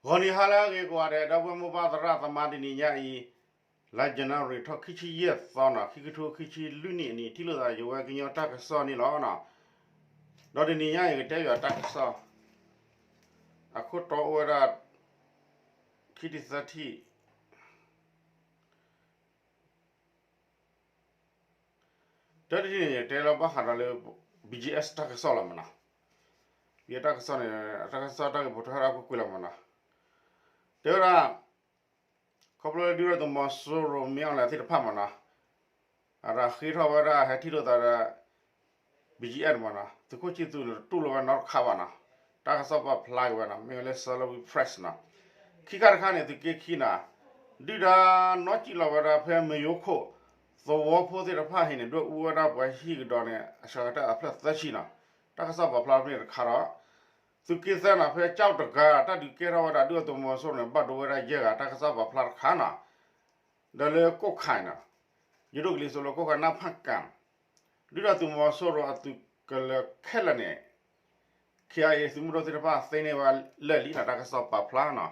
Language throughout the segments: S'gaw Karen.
ဂီၤနံၤဟါလၢအဂ့ၤကိးဂၤဒဲး ဒီပုၢ်ဝဲၢ်မိၢ်ပၢ်သရၣ်သမါ တနံၤညါအံၤ လါ January ထီၣ်ခံဆံယဲၢ်သီနီၤ ခံကထိခံဆံလွံၢ်နံၣ်အနံၤ ထံၣ်လိာ်သးယဝဲကညီတၢ်ကစီၣ်န့ၣ်လီၤ. ဒီးတနံၤညါအံၤကတဲယွၤတၢ်ကစီၣ် အခိၣ်တီအိၣ်ဝဲဒၣ် ခံထံၣ်သၢထံၣ် တၢ်တထံၣ်န့ၣ် ယတဲလီၤဘၣ်ဃးဒီးလၢ ဘီကၠံအ့း တၢ်ကစီၣ်လီၤမးနီၤ. ဘီကၠံအ့း တၢ်ကစီၣ်န့ၣ် တၢ်ကစီၣ်တၢ်ဂ့ၢ်ပိာ်ထွဲဝဲဒၣ်ကွ့ၢ်ကွ့ၢ်လီၤမးနီၤ. တဲဝဲဒၣ် ခီဖျိလၢဒုၣ်ဒါသုးမီၤစိရိၤ မ့ၢ်အီၤလဲၣ်သ့ၣ်တဖၣ်မးနီၤ အတၢ်ဃ့ထီၣ်ဝဲဒၣ်ဟဲထံၣ်လိာ်သးဒီး ဘီကၠံအ့းမးနီၤ သုးခိၣ်ဆံၣ်သူးန့ၣ် တတူၢ်လိာ်ဝဲနီတခါဘၣ်နီၤ. တၢ်ကစီၣ်ပာ်ဖျါက့ၤဝဲနီၤ မ့ၢ်ဝဲလၢ Salween Press နီၤ. ခံခါတခါန့ၣ် သုးက့ခံနီၤ ဒုၣ်ဒါနီၣ်စံၣ်လီၤဝဲဒၣ်ဖဲ မယိခိၣ် သဝီဖိသ့ၣ်တဖၣ်ဟံးန့ၣ် ဒွဲၣ်အူဝဲဒၣ်ပှၤဟံၣ်ကဒီးန့ၣ် အစှၤကတၢၢ်အဖျၢၣ်သၢဆံနီၤ. တၢ်ကစီၣ်ပာ်ဖျါဖဲန့ၣ်တခါဒီး သုးက့သၢနီၤ ဖဲကၠီၣ်တဂၤ တၢ်ဒုးကဲထီၣ်ဝဲဒၣ်ဒုၣ်ဒါသုးမီၤစိရိၤန့ၣ် ဘၣ်ဒိဝဲဒၣ်ယဲၢ်ဂၤ တၢ်ကစီၣ်ပာ်ဖျါတခါနီၤ. ဒီးလၢကိၣ်ခၣ်နီၤ ယိၤဒိၣ်ကလံၤစိးလၢကိၣ်ခၣ်နၢ်ဖၣ်ကၣ် ဒုၣ်ဒါသုးမီၤစိရိၤအသုးကလၢၤခဲလၢာ်န့ၣ် ခ့အယ့ သုးမုၢ်ဒိၣ်သ့ၣ်တဖၣ်သ့န့ၢ်ဝဲလၢာ်လံနီၤ တၢ်ကစီၣ်ပာ်ဖျါနီၤ.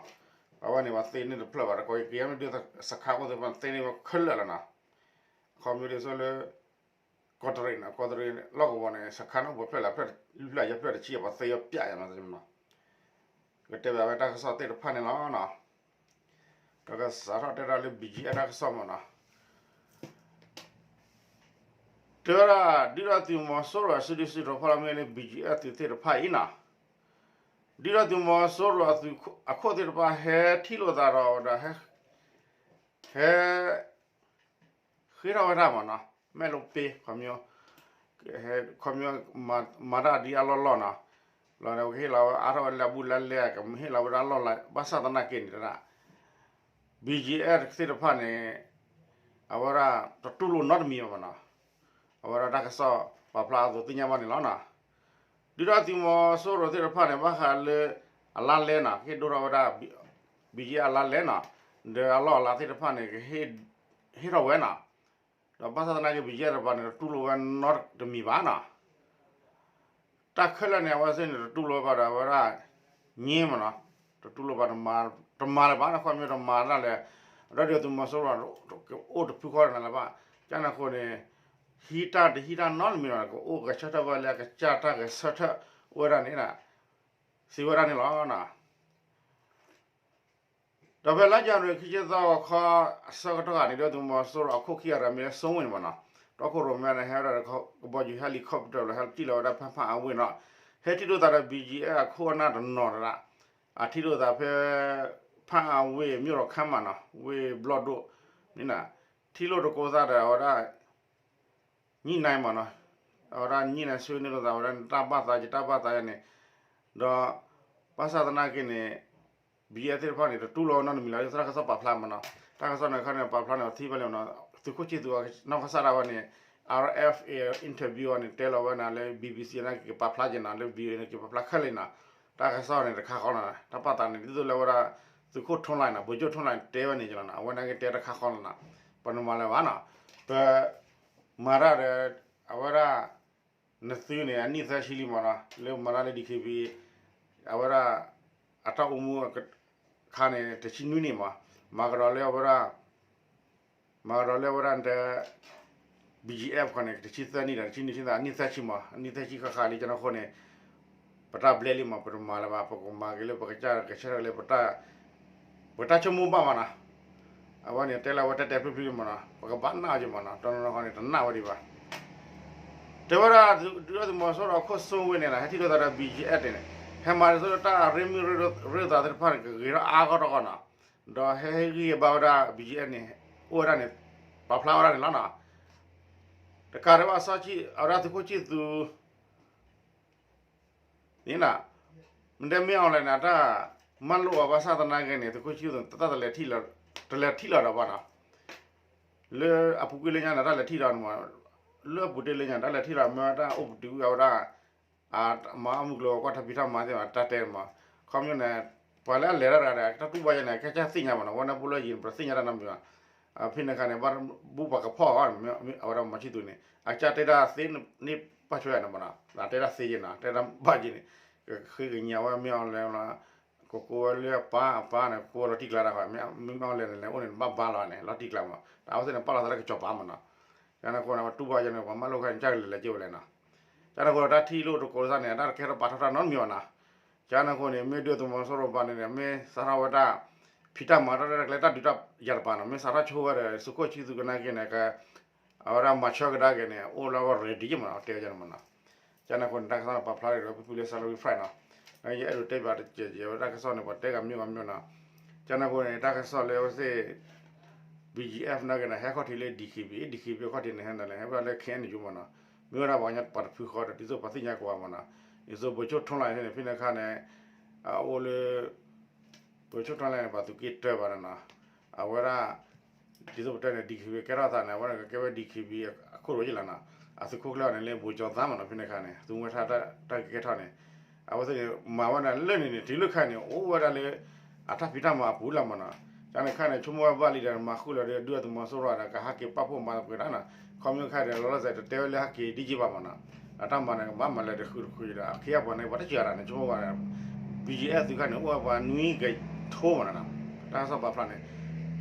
အဝဲန့ၣ်ပှၤသ့န့ၢ်တဖျၢၣ်ဘၣ် တကီၢ်က့ၤမ့ၢ်ဒုးစခါအိၣ်သ့ၣ်တဖၣ်န့ၣ် သ့န့ၢ်ဝဲခဲလၢာ်လီၤနီၤ. ခီမ့ၢ်ဒ်သိးလၢ ကီးတရံးနီၤ ကီးတရံးလီၢ်ကဝီၤန့ၣ် စခါန့ၣ်အိၣ်ပှဲၤဖျၢၣ်လဲၣ် လွံၢ်ဖျၢၣ်ယဲၢ်ဖျၢၣ်တဆံ ပှၤသ့ဝဲပျဲယဲၢ်နီၤ ကတဲဘၣ်ဝဲတၢ်ကစီၣ်သ့ၣ်တဖၣ်န့ၣ်လီၤနီၤ. ဒီးကစးထီၣ်တဲဒၣ်လၢ ဘီကၠံအ့း တၢ်ကစီၣ်မးနီၤ တဲဝဲဒၣ် ဒုၣ်ဒါသုးမီၤစိရိၤအစုဒုစုတီၤဖီလာ်မ့ၢ်လၢ ဘီကၠံအ့း အသုးသ့ၣ်တဖၣ်အံၤနီၤ ဒုၣ်ဒါသုးမီၤစိရိၤအခိၣ်သ့ၣ်တဖၣ်ဟဲထံၣ်လိာ်သးဒီးဝဲဒၣ် ဟဲ ဃ့ထီၣ်ဝဲဒၣ်မးနီၤ မဲာ်လိပ့ ခီ ခီ မၤတၢ်ဒ်အလီၢ်လီၢ်နီၤ လီၤန့ၣ် ကဟ့ၣ်လီၤဝဲအါထီၣ်ဝဲလၢအဘူးလၢလဲၣ် ကဟ့ၣ်လီၤဝဲဒၣ်အလီၢ်လၢ ဘၣ်ဆၣ်သနာ်က့န့ၣ် ဘီကၠံအ့းသ့ၣ်တဖၣ်န့ၣ် အဝဲဒၣ်တတူၢ်လိာ်နီတမံၤဘၣ်မးနီၤ အဝဲဒၣ်တၢ်ကစီၣ်ပာ်ဖျါအသိးသ့ၣ်ညါဘၣ်န့ၣ်လီၤနီၤ. ဒုၣ်ဒါသုးမီၤစိရိၤသ့ၣ်တဖၣ်န့ၣ် ဘၣ်ဃးလၢ အလါလဲနီၤ ကဟ့ၣ်ဒိၣ်ထီၣ်ဝဲဒၣ် ဘီကၠံအ့းအလါလဲနီၤ ဒီးအလီၢ်အလၤသ့ၣ်တဖၣ်န့ၣ် ကဟ့ၣ်ထီၣ်ဝဲနီၤ ဒီးဘၣ်ဆၣ်သနာ်က့ ဘီကၠံအ့းတဖၣ်န့ၣ် တတူၢ်လိာ်ဝဲနီတမံၤဘၣ်နီၤ တၢ်ခဲလၢာ်န့ၣ် အဝဲသ့ၣ်န့ၣ် တတူၢ်လိာ်ဘၣ်ဒီး အဝဲဒၣ် ငြင်းမးနီၤ တတူၢ်လိာ်ဘၣ် တမၤလၢၤဘၣ်နီၤ ခီမ့ၢ်တမၤတၢ်လဲၣ် ဒီးဒုၣ်ဒါသုးမီၤစိရိၤ ကအိၣ်တဖုဃီတနၤလၢၤဘၣ် ကန့ၣ်အဃိန့ၣ် ဟံးတၢ်တဟံးတၢ်နီတမံၤနီၤ ကအိၣ်ဂဲၤဆၢထၢၣ်ဝဲလၢအကစၢ်တၢ်ဂဲၤဆၢထၢၣ်အိၣ်ဝဲဒၣ်န့ၣ် စံးဝဲဒၣ်န့ၣ်လီၤ. ဒီးဖဲလါယနူၤအါရံၤ ခံဆံသၢသီခီ အဆၢကတီၢ်ဂၤန့ၣ် ဒုၣ်ဒါသုးမီၤစိရိၤအခိၣ်ခံဂၤတဂၤမ့ၢ်လၢ စိဝ့ၢ်န့ၣ်မးနီၤ တီခိၣ်ရိၣ်မဲန့ၣ် ဟဲဝဲဒၣ်ကဘီယူၤ helicopter လီၤ ဟဲထံၣ်လီၤဝဲဒၣ်ဖဲဖၣ်အဝ့ၢ်နီၤ ဟဲထံၣ်လိာ်သးဒီး ဘီကၠံအ့းအခိၣ်အနၢ်တနီၤတဒၣ် အထံၣ်လိာ်သးဖဲ ဖၣ်အဝ့ၢ် မြို့တော်ခန်းမနီၤ ဝ့ၢ်ဘျီၣ်ဒိၣ်န့ၣ် ထံၣ်လိာ်တကိးသးဒီးအဝဲဒၣ် ညှိနှိုင်းမးနီၤ အဝဲဒၣ်ညှိနှိုင်း ဆွေးနွေးလိာ်သးဝဲဒၣ်န့ၣ် တၢ်ဘၣ်သးက့ၤ တၢ်ဘၣ်သးယၤန့ၣ် ဒီး ဘၣ်ဆၣ်သနာ်က့န့ၣ် ဘီကၠံအ့းသ့ၣ်တဖၣ်န့ၣ် တတူၢ်လိာ်နီတမံၤလီၤ တၢ်ကစီၣ်ပာ်ဖျါမးနီၤ တၢ်ကစီၣ်န့ၣ်ခါန့ၣ် ပာ်ဖျါန့ၣ် ပထံၣ်ဘၣ်လံမးနီၤ သုးခိၣ်ဆံၣ်သူး နီၢ်ကစၢ်ဒၣ်ဝဲန့ၣ် RFA interview အီၤန့ၣ် တဲလီၤဝဲန့ၣ်လၢ BBC န့ၣ် က့ၤပာ်ဖျါက့ၤနီၤ လၢ VOA န့ၣ် က့ၤပာ်ဖျါခဲလၢာ်နီၤ တၢ်ကစီၣ်န့ၣ်တခါဃီလီၤ တၢ်ပာ်သးန့ၣ် ဒ်သိးလၢအဝဲဒၣ် သုးခိၣ်ထွန်းလှိုင်နီၤ ဗိုလ်ချုပ်ထွန်းလှိုင် တဲဝဲန့ၣ်က့ၤလီၤနီၤ အဝဲန့ၣ်က့ၤတဲတခါဃီလီၤနီၤ ပနမၤလၢၤဘၣ်နီၤ ပ မၤတၢ်ဒီး အဝဲဒၣ် နသုန့ၣ် အနံၣ်သၢဆံလံမးနီၤ လၢမၤတၢ်လၢ DKBA အဝဲဒၣ် အတၢ်အိၣ်မူအခါန့ၣ် တဆံနွံနံၣ်မး မၤကဒီးလၢအဝဲဒၣ် မၤကဒီးလၢအဝဲဒၣ်နတဲ BGF ခီန့ၣ် တဆံသၢနံၣ်ဒီး တဆံနွံဆံသၢ အနံၣ်သၢဆံမး အနံၣ်သၢဆံဃၣ်ဃၣ်လံ ကန့ၣ်အဃိန့ၣ် ပတၢ်ဘျဲလံမး ပတမၤလၢၤဘၣ် ပကမၤက့ၤလၢပကစၢ်ကဆၢထၢၣ်လၢ ပတၢ်ဆိကမိၣ်ဘၣ်မးနီၤ အဝဲန့ၣ် တဲလၢအဝဲတဲတဲဖျုးဖျုးမးနီၤ ပကဘၣ်နာ်အီၤက့ၤမးနီၤ တနီၤနီၤဃီန့ၣ် တနာ်ဝဲဒံးဘၣ် တဲဝဲဒၣ် ဒုၣ်ဒါသုးမီၤစိရိၤအခိၣ်စိဝ့ၢ်န့ၣ်နီၤ ဟဲထံၣ်လိာ်သးဒီး BGF န့ၣ် ဟဲမၤဒ်သိးလၢတၢ်ရ့မုၢ်ရ့ၣ်သးသ့ၣ်တဖၣ်န့ၣ် ကဂ့ၤထီၣ်အါဂီၢ်ထီၣ်ဂီၢ်နီၤ ဒီးဟဲဟ့ၣ်ဂံၢ်ဘါဝဲဒၣ် BGF န့ၣ် အိၣ်ဝဲဒၣ်န့ၣ် ပာ်ဖျါဝဲဒၣ်န့ၣ်လီၤနီၤ တကးဒံးဘၣ်စီဆှံ အဝဲဒၣ်သုးခိၣ်ဆံၣ်သူး န့ၣ်နီၤ မ့ၢ်တဲမ့ၢ်အီၤလဲၣ်န့ၣ် အတၢ်မၢလိာ်အီၤဘၣ်ဆၣ်သနာ်က့န့ၣ် သုးခိၣ်ဆံၣ်သူး တၢ်တလဲၤထံၣ်လီၤ တလဲၤထံၣ်လီၤဒီးဘၣ်နီၤ လၢအပူၤကွံာ်လၢညါန့ၣ် တၢ်လဲၤထံၣ်လီၤန့ၣ်မး လၢအပူၤတ့ၢ်လၢညါ တၢ်လဲၤထံၣ်လီၤ မ့ၢ်ဝဲဒၣ်အိၣ်ပတုာ်ဝဲဒၣ် မၤအမုၢ်ကျိၤဝဲၤကွာ်ထီၣ်ဖံးထီၣ်မၤသ့ၣ်မး တၢ်တဲမး ခီပညီန့ၣ် ပှၤလၢအလဲၤတၢ်တဂၤဒီး တၢ်တူၢ်ဘၣ်ယဲန့ၣ် ကစၢ်သ့ၣ်ညါမးနီၤ ဝဲန့ၣ်ပူၤလၢယံၤန့ၣ် ပတသ့ၣ်ညါတၢ်နီတမံၤဘၣ် ဖဲန့ၣ်အခါန့ၣ် ဘၣ်ဘူၣ်ပှၤကဖီၣ်အီၤ အဝဲဒၣ်မီၤဆံၣ်သူးန့ၣ် အကစၢ်တဲတၢ်သ့န့ၣ်ပၣ်ဆွဲယၤန့ၣ်မးနီၤ တဲတၢ်သ့ယဲနီၤ တဲတၢ်ဘၣ်ယဲန့ၣ် ကဃ့ကညးဝဲမ့ၢ်အီၤလဲၣ် ကကိးဝဲလၢအပၢ်အပၢ်န့ၣ် ကကိးဝဲလီၤတံၢ်ကျါတၢ်ဃီ မ့ၢ်အီၤလဲၣ်န့ၣ်လဲၣ် အိၣ်န့ၣ် ဘၣ်ဘါလီၤန့ၣ် လီၤတံၢ်ကျါမး တၢ်အဝဲသ့ၣ်န့ၣ် ပာ်လီၤသးလၢကစီၤပၤမးနီၤ, ကန့ၣ်အဃိန့ၣ် ပတူၢ်ဘၣ်ယဲန့ၣ် ပှၤမၢလိာ်ခါန့ၣ် ကလဲၤလဲၤက့ၤဝဲလဲၣ်နီၤ, ကန့ၣ်အဃိ တၢ်ထံၣ်လိာ်တကိးသးန့ၣ် တၢ်တကဲထီၣ်ပာ်ထီၣ်တၢ်နီတမံၤဘၣ်နီၤ, ကန့ၣ်အဃိန့ၣ် မ့ၢ်ဒုၣ်ဒါသုးမီၤစိရိၤဘၣ်န့ၣ် မ့ၢ်စးထီၣ်ဝဲဒၣ် ဖံးတၢ်မၤတၢ်ရဲၣ်တၢ်ကျဲၤတၢ်ဒုးတၢ်ယၤတပၤနီၤ မ့ၢ်စးထီၣ်ဆိဝဲဒီး သုးခိၣ်ဆံသူကနၣ်က့ၤန့ၣ် အဝဲဒၣ်မၤဆၢကဒါက့ၤန့ၣ် အိၣ်လၢအဂီၢ် ready မးနီၤ တဲဝဲန့ၣ်မးနီၤ, ကန့ၣ်အဃိန့ၣ် တၢ်ကစီၣ်န့ၣ် ပာ်ဖျါဒ်ဒီး ပပုၢ်လၢ salary flight နီၤ, ယအဲၣ်ဒိးတဲဘၣ်တစဲးကဲးဝဲတၢ်ကစီၣ်န့ၣ် ပှၤတဲဂၤမ့ၢ်ဂၤမ့ၢ်နီၤ, ကန့ၣ်အဃိန့ၣ် တၢ်ကစီၣ်လၢအဝဲသ့ၣ် BGF နာ်က့ၤန့ၣ် ဟဲခီၣ်ထံးလၢ DKBA, DKBA ခီၣ်ထံးန့ၣ် ဟဲနၤလဲၣ် ဟဲဝဲဒၣ်လၢ KNU မးနီၤ, မ့ၢ်ဝဲဒၣ်ပှၤကညီပှၤတဖုဃီဒီး ဒ်သိးပှၤသ့ၣ်ညါကိးဂၤမးနီၤ, ဒ်သိး ဗိုလ်ချုပ်ထွန်းလှိုင် န့ၣ် ဖဲန့ၣ်အခါန့ၣ် အအိၣ်လၢ ဗိုလ်ချုပ်ထွန်းလှိုင် န့ၣ် ပှၤသုးက့တၢဘၣ်န့ၣ်နီၤ, အဝဲဒၣ် ဒ်သိးပတဲန့ၣ် DKBA ကဲထီၣ်သးန့ၣ် အဝဲဒၣ်ကကဲဝဲ DKBA အခိၣ်ရိယလီၤနီၤ, အသုးခိၣ်ကျၢၢ်န့ၣ်လၢ ဗိုလ်ချုပ်သန်း မးနီၤ ဖဲန့ၣ်အခါန့ၣ် သုးမုၢ်ထါတၢ်ကကဲထီၣ်န့ၣ်, အဝဲသ့ၣ်န့ၣ် မၤဝဲဒၣ်လၢန့ၣ်န့ၣ် တုၤလၢခါန့ၣ် အိၣ်ဝဲဒၣ်လၢ အတၢ်ဖံးတၢ်မၤအပူၤလီၤမးနီၤ, ကန့ၣ်ခါန့ၣ် ဆိကမိၣ်ဝဲဘၣ်လံဒီး မၤဃုာ်လီၤဒီး ဒုၣ်ဒါသုးမီၤစိရိၤဒီး ကဟးက့ၤပာ်ဖှိၣ်မၤသပှ့ၤတၢ်နီၤ, ခီဖျိခါဒီး လီၤလီၤဆဲးတတဲဝဲလၢဟဲက့ၤဒ်က့ၤဘၣ်မးနီၤ, အတၢ်မၤန့ၣ် ကဘၣ်မၤလၢတဃုတဃုဒီး အခ့အပှၤန့ၣ် ပှၤတစှၤတၢ်န့ၣ် ဆိကမိၣ်ဝဲ BGF သုးခါန့ၣ် အိၣ်ဝဲပှၤနွံကထိမးနီၤ, တၢ်ကစီၣ်ပာ်ဖျါန့ၣ်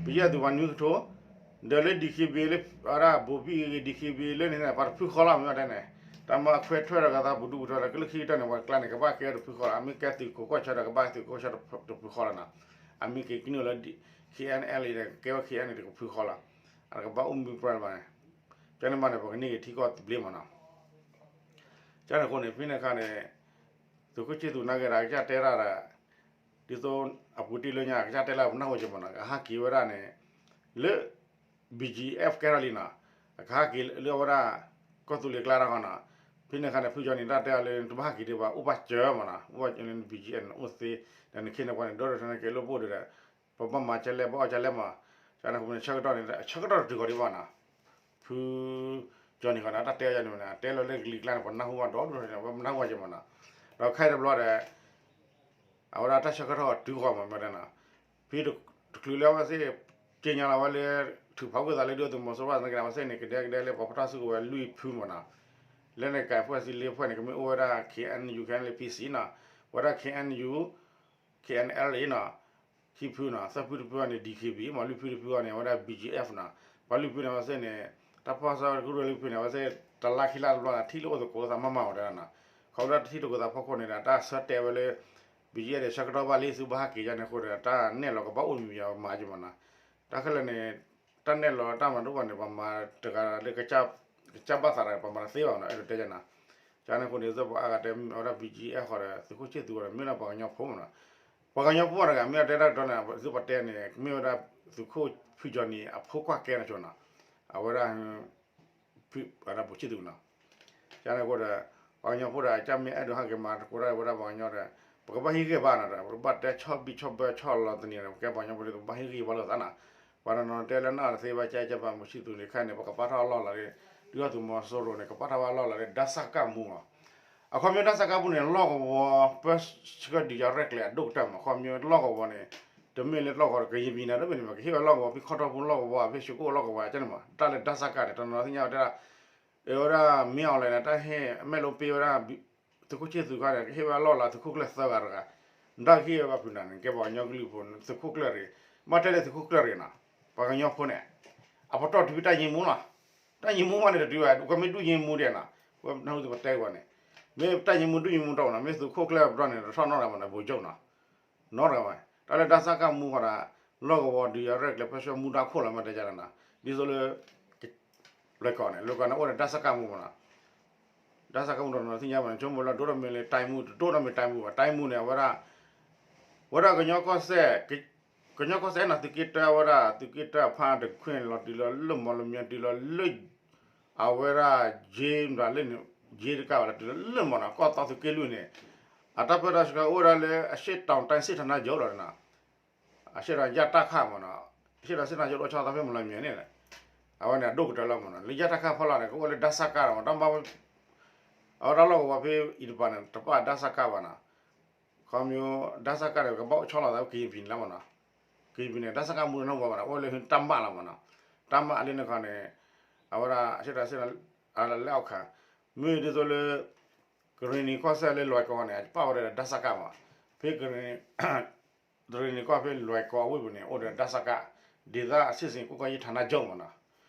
BGF သုးပှၤနွံကထိ ဒီးလၢ DKBA လၢ အဝဲဒၣ် ဘိးဘံၣ်ဂ့ၤ DKBA လၢန့ၣ် ပှၤတဖုဃီလီၤ မ့ၢ်တဲန့ၣ်, တၢ်မၤအခွဲးထွဲဒီးကသးပူၤဒူပူၤထီဒီး ကလုာ်ခံကတၢၢ်န့ၣ် ပှၤကျါန့ၣ် ကဘၣ်ကဲတဖုဃီလီၤ, အမ့ၢ်ကဲသုးခိးကီၢ်ဆၢဒီး ကဘၣ်သုးခိးကီၢ်ဆၢတဖုဃီလီၤနီၤ, အမ့ၢ်က့ၤကနုာ်လၢ KNLA န့ၣ် ကဲဝဲ KNLA တဖုဃီလီၤ, အတကဘၣ်အိၣ်မူပြၢလၢၤဘၣ်န့ၣ်, ကန့ၣ်မးန့ၣ် ပကန့ၢ်က့ၤထံကီၢ်သဘျ့မးနီၤ, ကန့ၣ်အဃိန့ၣ် ဖဲန့ၣ်အခါန့ၣ် သုးခိၣ်ဆံသူနာ်က့ၤဒီး အကစၢ်တဲတၢ်ဒီး ဒ်သိးအပူၤတ့ၢ်လၢညါ အကစၢ်တဲလၢပနၢ်ဟူက့ၤမးနီၤ, ကဟးက့ၤဝဲဒၣ်န့ၣ် လၢ BGF ကဲထီၣ်လံနီၤ, အကဟးက့ၤလၢအဝဲဒၣ် ကီၢ်သူလ့ၤကျါတၢ်ဃီနီၤ, ဖဲန့ၣ်အခါန့ၣ် ဖုကၠီနံၤတၢ်တဲအီၤလၢ တဘၣ်ဟးက့ၤဒံးဘၣ် အိၣ်ဘၣ်စၢၤမးနီၤ, အိၣ်ဘၣ်စၢၤလၢ BGF န့ၣ် အိၣ်သ့, ဒီးနခ့န့ၣ်ပှၤန့ၣ် ဒီတထၢန့ၣ်ကဲလိာ်ဘိၣ်ဒီး ပဘၣ်မၤကဲလဲၣ် ဘၣ်အီၣ်ကဲလဲၣ်မး, ကန့ၣ်အဃိန့ၣ် ဆၢကတီၢ်န့ၣ် ဆၢကတီၢ်တတုၤဃီၤဒံးဘၣ်နီၤ, ဖုကၠီနံၤဃီန့ၣ် တၢ်တဲအီၤန့ၣ် တဲလီၤလၢကလံၤကျါန့ၣ် ပနၢ်ဟူဘၣ်ဒီး ပနၢ်ဟူဘၣ်က့ၤမးနီၤ, ဒီးခဲအံၤတဘျီဒီး အဝဲဒၣ်တၢ်ဆၢကတီၢ်တုၤဃီၤမး မ့ၢ်တဲနီၤ, ဖဲတချုးလၢအဝဲသ့ၣ် က့ညါလီၤဝဲလၢ ထုးဖးဝံသးလၢဒုၣ်ဒါသုးမီၤစိရိၤနာ်က့ၤန့ၣ် အဝဲသ့ၣ်န့ၣ် ကဒဲကဒဲလၢပှၤဖီၣ်တၢ်စုကဝဲၤလွံၢ်ဖုမးနီၤ, လၢန့ၣ်ကဲအဖွဲ့အစည်းလေးဖွဲ့န့ၣ် ကမ့ၢ်အိၣ်ဝဲဒၣ် KNU KNLA PC နီၤ, ဝဲဒၣ် KNU KNLA နီၤ, ခံဖုနီၤ, သၢဖုတဖုန့ၣ် DKBA မး, လွံၢ်ဖုတဖုန့ၣ် အဝဲဒၣ် BGF နီၤ, ပှၤလွံၢ်ဖုန့ၣ် အဝဲသ့ၣ်န့ၣ် တၢ်ဖီၣ်ဆၢကရူၢ်လွံၢ်ဖုန့ၣ် အဝဲသ့ၣ် တလါခံလါတဘျီန့ၣ် ထံၣ်လိာ်အိၣ်သကိးသးမးမးဝဲဒၣ်နီၤ, ခီဖျိတၢ်ထံၣ်သကိးသးဖီခိၣ်န့ၣ်ဒီး တၢ်ဆၢတဲာ်ဝဲလၢ BGF ဒီးဆၢကတီၢ်ဘၣ်လံ သုဘၣ်ဟးက့ၤယါန့ၣ်အဃိဒီး တၢ်နဲၣ်လီၤကဘၣ်အိၣ်မံၤမံၤမးက့ၤမးနီၤ, တၢ်ခဲလၢာ်န့ၣ် တၢ်နဲၣ်လီၤတၢ်မၤတအိၣ်ဘၣ်န့ၣ် ပှၤမၤတဂၤလၢ ကစၢ်ဘၣ်သးဒီး ပှၤမၤတသ့ဘၣ်နီၤ, အဲၣ်ဒိးတဲယါနီၤ, ကန့ၣ်အဃိန့ၣ် သုပှၤအါဂၤတဲအီၤဒၣ် BGF ဃီဒီး သုးခိၣ်ဆံသူဃီဒီး မ့ၢ်ဒၣ်ပှၤကညီဖိမးနီၤ, ပှၤကညီဖိတဂၤ မ့ၢ်အတဲတၢ်ကတိၤန့ၣ် သုပတဲန့ၣ် မ့ၢ်ဝဲဒၣ် သုးခိၣ်ဖုကၠီနံၤအဖိခွါကဲန့ၣ်ဆိနီၤ, အဝဲဒၣ် ဖု အဝဲဒၣ်ဘိးဆံသူနီၤ, ကန့ၣ်အဃိဒီး ပှၤကညီဖိဒီး ကစၢ်မ့ၢ်အဲၣ်ဒိးဟးက့ၤမၤသကိးတၢ်ဝဲဒၣ်ပှၤကညီဒီး ပကဘၣ်ဟ့ၣ်ဂံၢ်ဘါနီၤဒီး ပကဘၣ်တဲဆီၣ်ဘံၣ်ဆီၣ်ဘၢဆီၣ်လီၤတနံၤဒီး ပကဲပှၤကညီဖိဒီး ပဘၣ်ဟ့ၣ်ဂံၢ်ဘါလိာ်သးနီၤ, ပှၤတနီၤတဲလၢနီၢ်တသ့ဘၣ် ကဲကဲပှၤဘိးဆံသူန့ၣ် ခဲအံၤန့ၣ် ပကပာ်ထီၣ်အလီၢ်လီၤလၢ ဒုၣ်ဒါသုးမီၤစိရိၤန့ၣ် ကပာ်ထီၣ်ဝဲအလီၢ်လီၤလၢ ဒၣ်စၢ်ကၢ်မူလီၤ, အခီပညီ ဒၣ်စၢ်ကၢ်မူန့ၣ် လီၢ်ကဝီၤ ပၢဆှၢဒုးယၤရဲၣ်ကျဲၤအဒိၣ်ကတၢၢ်မး, အခီပညီလီၢ်ကဝီၤန့ၣ် တမ့ၢ်လၢလီၢ်ကဝီၤဒီး ကရင်ပြည်နယ် တမ့ၢ်န့ၣ်မး ကဟ့ၣ်ဝဲလီၢ်ကဝီၤ ဖဲခီၣ်ထီၣ်ပူၤလီၢ်ကဝီၤ ဖဲၡူကိၣ်လီၢ်ကဝီၤ ကန့ၣ်မး တၢ်လၢဒၣ်စၢ်ကၢ်န့ၣ် တနီၤသ့ၣ်ညါဝဲဒၣ် အဝဲဒၣ်မ့ၢ်အီၤလဲၣ်န့ၣ် တၢ်ဟ့ၣ်အမဲာ်လိပ့ဝဲဒၣ် သုးခိၣ်ဆံသူခါန့ၣ် ကဟ့ၣ်ဝဲအလီၢ်လီၤ သုးခိၣ်ကျၢၢ်သၢဂၤတဂၤ, ဒၣ်ကဟ့ၣ်ဝဲဘၣ်ဖုးနၤန့ၣ် ကဲပှၤကညီကလုာ်ဖိန့ၣ် သုးခိၣ်ကျၢၢ်ရ့ၣ်, ဘၣ်တဲလၢသုးခိၣ်ကျၢၢ်ရ့ၣ်နီၤ, ပှၤကညီဖိန့ၣ် အပတီၢ်တုၤတၢ်ယ့မူလီၤ, တၢ်ယ့မူမးန့ၣ်တတုၤဘၣ် ကမ့ၢ်ဒုၣ်ယ့မူဒဲးနီၤ, ပနၢ်ဟူသုပတဲကွၢ်န့ၣ်, မ့ၢ်တၢ်ယ့မူဒုၣ်ယ့မူတီၢ်နီၤ, မ့ၢ်သုးခိၣ်ကျၢၢ်ပတီၢ်န့ၣ် တထီၣ်နီတဂၤမးနီၤ ဗိုလ်ချုပ်နီၤ နီတဂၤဘၣ်, တၢ်လၢဒၣ်စၢ်ကၢ်မူဃီဒီး လီၢ်ကဝီၤဒုးယၤရဲၣ်ကျဲၤ ပၢဆှၢမူဒါခိၣ်လီၤ မ့ၢ်တဲယါနီၤ, ဒ်သိးလၢ လွဲၢ်ကီၢ်န့ၣ် လွဲၢ်ကီၢ်န့ၣ် အိၣ်ဒီးဒၣ်စၢ်ကၢ်မူမးနီၤ, ဒၣ်စၢ်ကၢ်မူတနီၤသ့ၣ်ညါဘၣ်န့ၣ် ဆိကမိၣ်လၢဒိၣ်ထီၣ်မ့ၢ်လၢ တိုင်းမှူး တဒိၣ်ထီၣ်မ့ၢ် တိုင်းမှူးဘၣ်, တိုင်းမှူးန့ၣ် အဝဲဒၣ် ဝဲဒၣ်ကညီကီၢ်စဲၣ် ကညီကီၢ်စဲၣ်နီၤ သုးက့တၢအဝဲဒၣ် သုးက့တၢအဖါတခွ့ၣ်န့ၣ်လီၤ တုၤလီၤလၢမီၢ်လမၠဲ တုၤလီၤလၢ အဝဲဒၣ် ယ့မတၤလၢန့ၣ် ယ့တကးဘၣ်လၢ တုၤလီၤလၢမီၢ်နီၤ ကီၢ်သီသုးက့လွံၢ်န့ၣ် အတၢ်ပၢတၢ်ဆှၢအိၣ်ဝဲဒၣ်လၢ အရှေ့တောင်တိုင်းစစ်ဌာနချုပ်လီၤနီၤ, အရှေ့တောင် ယတခ မးနီၤ, အရှေ့တောင်စစ်ဌာနချုပ်အိၣ်ဆီသးဖဲမီၢ်လမၠဲန့ၣ် အဝဲန့ၣ် အဒိၣ်ကတၢၢ်လီၤမးနီၤ, လၢ ယတခ ဖီလာ်န့ၣ် ကအိၣ်လၢဒၣ်စၢ်ကၢ်ဒီးမး တၢ်မၤ အဝဲဒၣ်လီၢ်ကဝီၤဖဲအံၤတပၤန့ၣ် တပာ်ဒၣ်စၢ်ကၢ်ဘၣ်နီၤ, ခီမ့ၢ် ဒၣ်စၢ်ကၢ်ဒီး ကဘၣ်အိၣ်ဆီလီၤသးဖဲကရင်ပြည်လီၤမးနီၤ, ကရင်ပြည်န့ၣ် ဒၣ်စၢ်ကၢ်မူတနီၢ်ဘၣ်ဘၣ်နီၤ အိၣ်လၢတၢ်မၣ်လီၤမးနီၤ, တၢ်မၣ်လၢန့ၣ်ခီန့ၣ် အဝဲဒၣ် အရှေ့တောင်စစ် အလဲၤအီၣ်ခး မ့ၢ်ဒ်သိးလၢ ကရ့ၣ်နံၤကီၢ်စဲၣ်လၢလွဲၢ်ကီၢ်န့ၣ် ပာ်ဝဲဒၣ်ဒၣ်စၢ်ကၢ်မး, ဖဲကရ့ၣ် တရံးန့ၣ်ကီၢ်ဖဲလွဲၢ်ကီၢ်အဝ့ၢ်ပူၤန့ၣ် အိၣ်ဒီး ဒစက ဒေသစစ်ဆင်ရေးကွပ်ကဲရေးဌာနချုပ် မ့ၢ်နီၤ,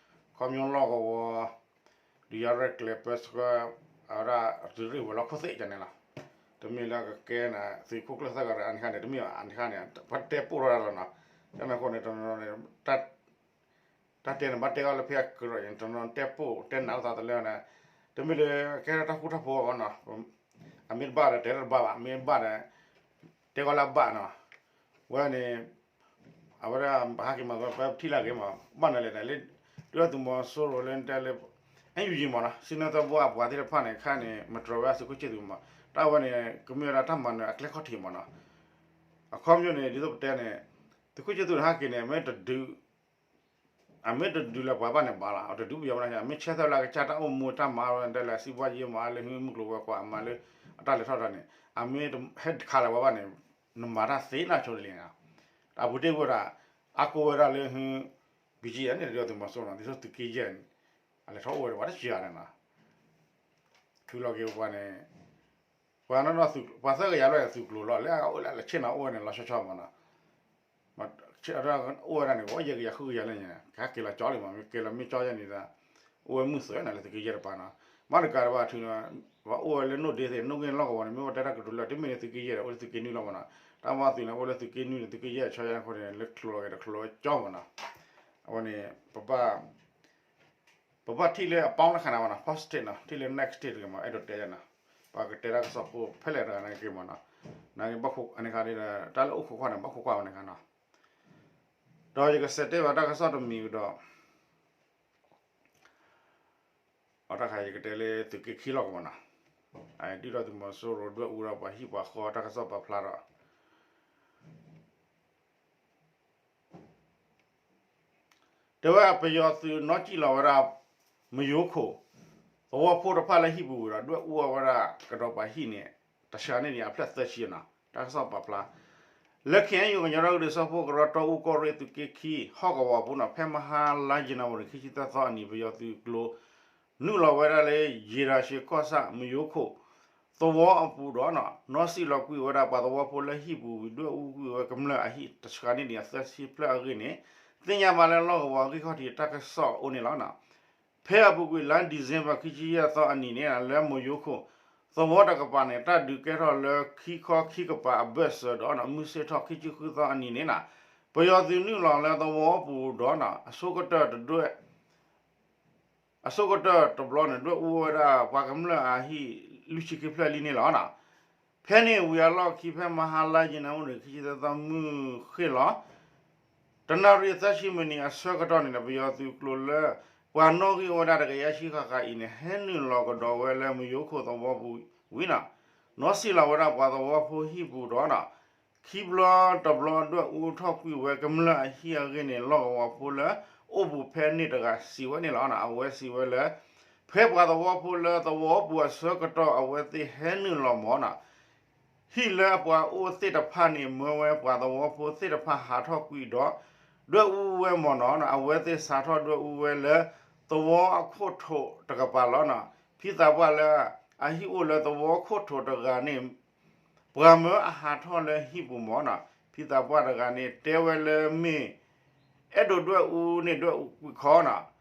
ခီဖျိလီၢ်ကဝီၤ ဒုးယၤရဲၣ်ကျဲၤပၢဆှၢ အဝဲဒၣ်သုးရ့ၣ်ဝဲၤလီၢ်ခိၣ်သ့ၣ်ကန့ၣ်လီၤ. တမ့ၢ်လၢကကဲနၤ သုးခိၣ်ကျၢၢ်သၢဂၤဒီးအန့ၣ်ခါန့ၣ် တမ့ၢ်ဘၣ် အန့ၣ်ခါန့ၣ် ပှၤတဲပိၢ်ထီၣ်တၢ်လီၤနီၤ. ကန့ၣ်အဃိန့ၣ် တနီၤန့ၣ် တၢ်တဲန့ၣ် ဘၣ်တဲအီၤလၢဖဲအကြၢးအံၤ တနီၤတဲပိၢ်တဲနးလိာ်သးတလၢန့ၣ် တမ့ၢ်လၢကဲထီၣ်တၢ်ဃူတၢ်ဖိးအဂီၢ်နီၤ. အမ့ၢ်တဘၣ်ဒီး တဲတၢ်တဘၣ်ဘၣ်, မ့ၢ်ဘၣ်ဒီး တဲကီးလၢအဘၣ်နီၤ. ဝဲန့ၣ် အဝဲဒၣ်ဟဲက့ၤမၤဝဲ ပထံၣ်လၢအဂ့ၤမး ဘၣ်နၤလဲၣ်န့ၣ် လၢ ဒုၣ်ဒါသုးမီၤစိရိၤလၢတဲလၢ NUG မ့ၢ်နီၤ စံၣ်ညီၣ်သၢဘိအပှၤသ့ၣ်တဖၣ်န့ၣ် ခါန့ၣ် မတြီၤဝဲသုးခိၣ်ဆ့သူးမး တၢ်ဝဲန့ၣ် ကမ့ၢ်ဝဲဒၣ်တၢ်မၤနၢၤအကျဲခီၣ်ထံးမ့ၢ်နီၤ. အခီပညီန့ၣ် ဒ်သိးပတဲန့ၣ် သုးခိၣ်ဆ့သူးန့ၣ်ဟဲက့ၤန့ၣ် မ့ၢ်တဒုး အမ့ၢ်တဒုးလၢပှၤဘၣ်န့ၣ်ဘၣ်လီၤ, အတဒုးပယီၤဘၣ်န့ၣ် အမ့ၢ်ဆဲးထီၣ်လၢအကစၢ်တၢ်အိၣ်မူတၢ်မၤဝဲဒၣ်လၢ စံးဘှီယ့မၤလၢ ဟံးမုၢ်ကျိၤဝဲၤကွာ်အမၤလၢ အတၢ်လဲၤထီၣ်တၢ်န့ၣ် အမ့ၢ်ဟဲခးလၢပှၤဘၣ်န့ၣ် နမၤတၢ်သ့နီၢ်ဆိတလံနီၤ. အပူၤတ့ၢ်ဝဲဒၣ် အါကိးဝဲဒၣ်လၢ ဘံကံယဲၢ်န့ၣ် ဒုၣ်ဒါသုးမီၤစိရိၤနီၤ ဒ်သိးသုးက့ယဲၢ်န့ၣ် အလဲၤထီၣ်အိၣ်ဝဲဒၣ်ပှၤတစှၤန့ၣ်နီၤ. ထုးလီၤက့ၤပှၤန့ၣ် ပှၤနီၢ်နီၢ် ပှၤသၢကယၤလီၤန့ၣ် သုးကျိၤလီၤ လၢအအိၣ်လၢအဆ့ၣ်နီၤအိၣ်ဝဲန့ၣ် လီၤဆီဆီမ့ၢ်နီၤ. အိၣ်ဝဲဒၣ်န့ၣ် အိၣ်ယဲၢ်ကယၤဃုကယၤလၢညါ ကဟဲက့ၤလီၤကၠီလံမး မ့ၢ်က့ၤလီၤမ့ၢ်ကၠီယဲၢ်န့ၣ်ဒီး အိၣ်ဝဲမုၢ်သွဲးန့ၣ်လၢသုးက့ယဲၢ်တပၤနီၤ. မ့ၢ်တကးတဘၣ်ထုးန့ၣ် ပှၤအိၣ်ဝဲလၢနိၣ်ဒ့သ့ၣ် နိၣ်ဂ့ၢ်လီၢ်ကဝီၤန့ၣ် မ့ၢ်ဝဲတဲတၢ်ကတိၤလၢ တမ့ၢ်လၢသုးက့ယဲၢ်ဒီး အိၣ်လၢသုးက့နွံလီၤမ့ၢ်နီၤ. တၢ်မၤသုးန့ၣ် အိၣ်လၢသုးက့နွံန့ၣ် သုးက့ယဲၢ်ဆီယဲၢ်အဃိန့ၣ် လၢချိးလီၤက့ၤဒီးချိးလီၤဝဲကၠီမ့ၢ်နီၤ. အဝဲန့ၣ် ပဘၣ် ပဘၣ်ထံၣ်လၢအပေါင်းလက္ခဏာမ့ၢ်နီၤ positive နီၤ ထံၣ်လၢ negative တဂ့ၤမး အဲၣ်ဒိးတဲယၤနီၤ. ပှၤကတဲတၢ်ကစီၣ်ဖိဖဲလဲၣ်တဂၤန့ၣ်က့ၤမ့ၢ်နီၤ. နာ်က့ ဘၣ်ခိးန့ၣ်ခါဒီး တၢ်လၢအိၣ်ခိးကွၢ်န့ၣ် ဘၣ်ခိးကွၢ်ဝဲန့ၣ်ခါနီၤ. ဒီးယကစံးတဲဘၣ်တၢ်ကစီၣ်တမံၤကဒီး အတၢ်ခါယကတဲလၢသုးက့ခံလီၢ်ကဝီၤနီၤ. ဒုၣ်ဒါသုးမီၤစိရိၤဒွဲၣ်အူဒီးပှၤဟံၣ်ပှၤဃီတၢ်ကစီၣ်ပာ်ဖျါဒီး တဲဝဲပယီၤသုးနီၣ်စံၣ်လီၤဝဲဒၣ် မယိခိၣ် သဝီဖိတဖၣ်လၢဟံၣ်ပူၤဝံၤဒီး ဒွဲၣ်အူဝဲဒၣ်ကဒီးပှၤဟံၣ်န့ၣ် တဆှးန့ၢ်ဒံးအဖျၢၣ်သၢဆံနီၤ. တၢ်ကစီၣ်ပာ်ဖျါ လၢ ခ့ၣ်အဲၣ်ယူၣ် ကညီဒီကလုာ်စၢဖှိၣ်ကရၢ တီအူကီၢ်ရ့ၣ်သုးက့ခံ ဟီၣ်ကဝီၤပူၤနီၤ ဖဲမဟါလါယနူၤအါရံၤ ခံဆံသၢသီအနံၤ ပယီၤသုးကျိၤ နုာ်လီၤဝဲဒၣ်လၢ ယ့ၤရၤရှ့ကီၢ်ဆၣ် မယိခိၣ် သဝီအပူၤဒီး နီၣ်စံၣ်လီၤကွံာ်ဝဲဒၣ်ပှၤသဝီဖိလၢဟံၣ်ပူၤဝံၤ ဒွဲၣ်အူကွံာ်ဝဲကမျၢၢ်အဟံၣ်တဆှးန့ၢ်ဒံးအသၢဆံဖျၢၣ်အဂ့ၢ်န့ၣ် သ့ၣ်ညါဘၣ်လၢလီၢ်ကဝီၤဂံၢ်ခီၣ်ထံးတၢ်ကစီၣ်အအိၣ်န့ၣ်လီၤ. ဖဲအပူၤကွံာ်လါ December ခံဆံယဲၢ်သီအနံၤန့ၣ် လၢမယိခိၣ် သဝီတကပၤန့ၣ် တၢ်ဒုးကဲထီၣ်လၢခံခီခံကပၤအဘၢၣ်စၢၤဒီး မုၢ်ဆ့ၣ်ထီၣ်ခံဆံဃုသီအနံၤန့ၣ် ပယီၤသုးနုာ်လီၤလၢသဝီပူၤဒီး အဆိကတၢၢ်တဒွဲၣ် အဆိကတၢၢ်တဘျီန့ၣ် ဒွဲၣ်အူဝဲဒၣ်ပှၤကမျၢၢ်အဟံၣ်လွံၢ်ဆံခံဖျၢၣ်လံန့ၣ်လီၤ. ဖဲန့ၣ်ဝံၤအလီၢ်ခံ ဖဲမဟါလါယနူၤအါရံၤ ခံဆံသၢသီမုၢ်ဃ့ၢ်လီၤ တနၣ်ရံၣ်သၢဆံမံးနံးအဆၢကတီၢ်န့ၣ် ပယီၤသုးကျိၤလၢ ပှၤနီၣ်ဂံၢ်အိၣ်ဝဲဒၣ်တကယၤဆံဃၣ်ဃၣ်အံၤန့ၣ် ဟဲနုာ်လီၤကဒီးဝဲလၢမယိခိၣ်သဝီပူၤဝံၤနီၤ, နီၣ်စံၣ်လီၤဝဲဒၣ်ပှၤသဝီဖိဟံၣ်ပူၤဒီးနီၤ, ခံဘျီတဘျီဒွဲၣ်အူထီၣ်ကွံာ်ဝဲကမျၢၢ်အဟံၣ်အဂ့ၢ်န့ၣ် လီၢ်ကဝီၤဖိလၢအိၣ်ဘူးဖဲန့ၣ်တဂၤစံးဝဲန့ၣ်လီၤ. အဝဲစံးဝဲလၢ ဖဲပှၤသဝီဖိလၢသဝီပူၤအဆၢကတီၢ်အဝဲသ့ၣ်ဟဲနုာ်လီၤမၢ်နီၤ ဟံၣ်လၢအပှၤအိၣ်သ့ၣ်တဖၣ်န့ၣ် မၢဝဲပှၤသဝီဖိသ့ၣ်တဖၣ်ဟးထီၣ်ကွံာ်ဒီး ဒွဲၣ်အူဝဲမၢ်နီၤ. အဝဲသ့ၣ်စးထီၣ်ဒွဲၣ်အူဝဲလၢ သဝီအခိၣ်ထိးတကပၤလီၤနီၤ. ဖံသးပှၢ်လၢအဟံၣ်အိၣ်လၢသဝီအခိၣ်ထိးတဂၤန့ၣ် ပှၤမၢအဟးထီၣ်လၢဟံၣ်ပူၤမၢ်နီၤ. ဖံသးပှၢ်တဂၤန့ၣ် တဲဝဲလၢမ့ၢ် အဲၣ်ဒိးဒွဲၣ်အူန့ၣ်ဒွဲၣ်အူကွံာ်ခီနီၤ.